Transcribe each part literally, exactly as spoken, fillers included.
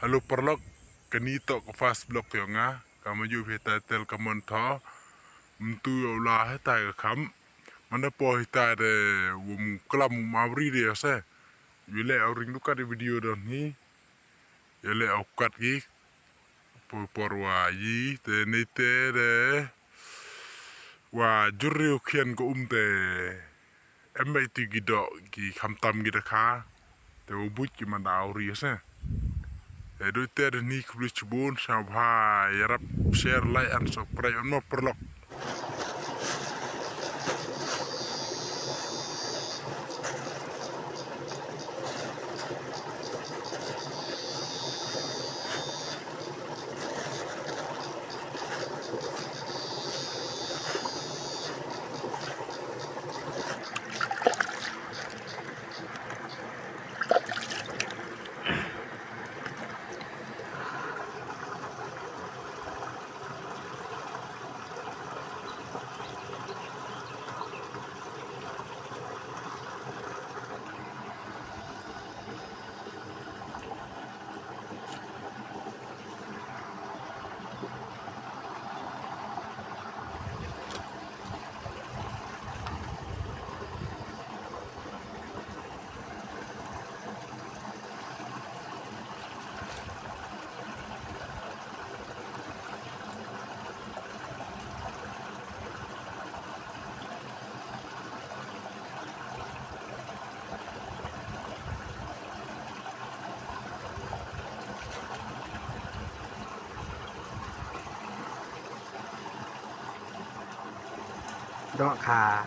Hello paralok, kani toh ka first vlog yong nga, ka ma ju phi ta tel ka mon tho, mtu yo la he ta ka kham, mana po hi ta de wum klam ma bri de se, yu le au ring dukat video don hi, yu le au kat gi, po por wa yi, te ni te de, wa jur riu khian ko um te. Em ba iti ki doh ki khamtam ki da kha. Te u buit ki man da au ri se. Te du te da ni khublei chibun sha bha yarap share like and subscribe on mo paralok. Doh kha.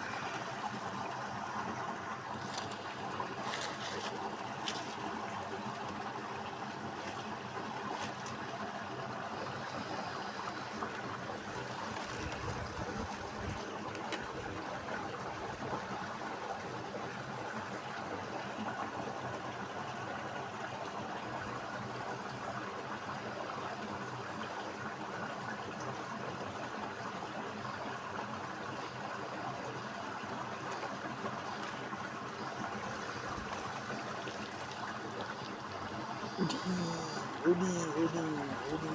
Udi, udi, udi, udi.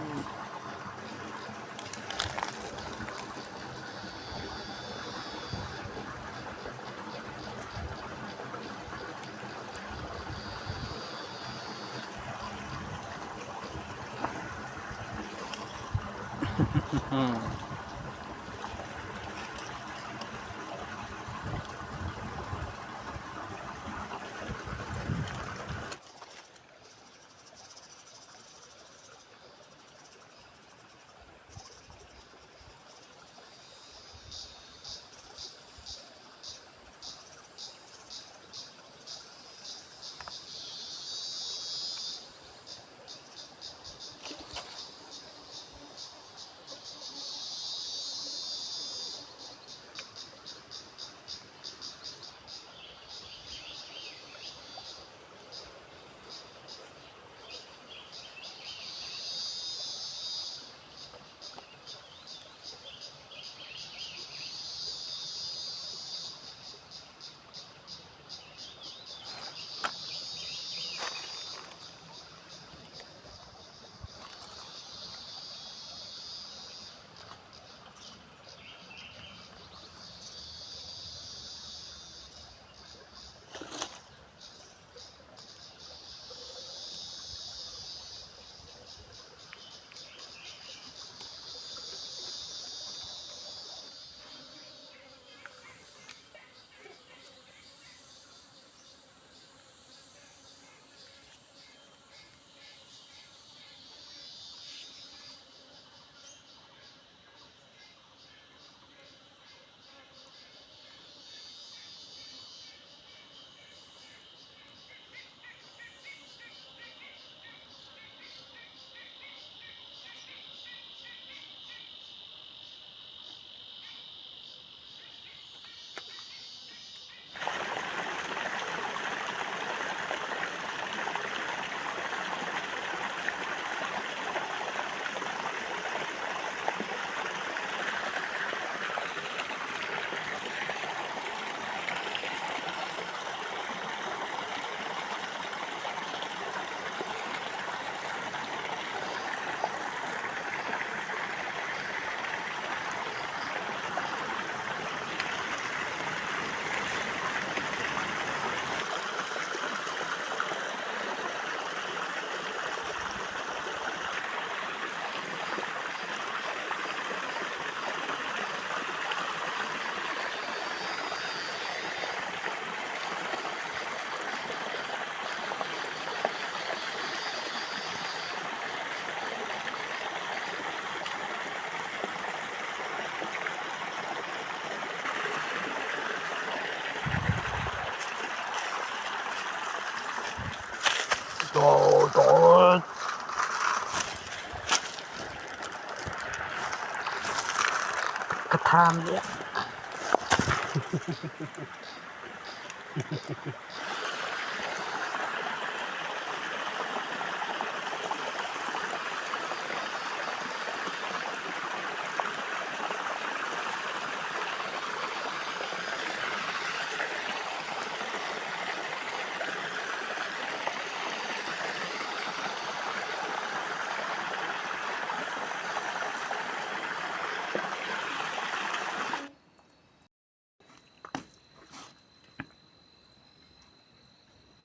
Tham ïa.